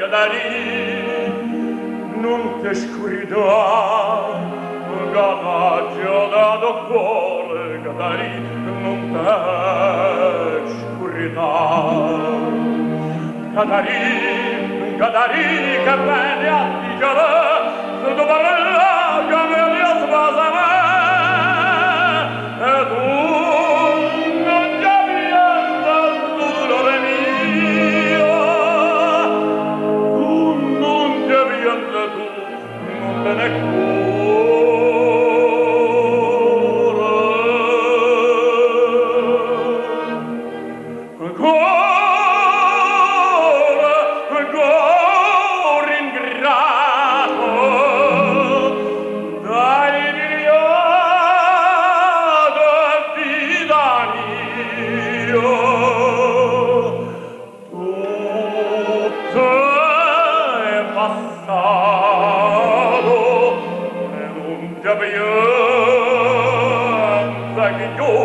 Catarì, nun te scurdà ca t'aggio dato 'o core, Catarì, nun te scurdà. Catarì, Catarì, che vene a dicere, se tu parlà ca meglio spasame, e tu nun ce pienze a stu dulore mio, tu nun ce pienze, tu nun te ne cure. Core, core ingrato, t'hai pigliato 'a vita mia. Tutto è passato e nun ce pienze cchiù.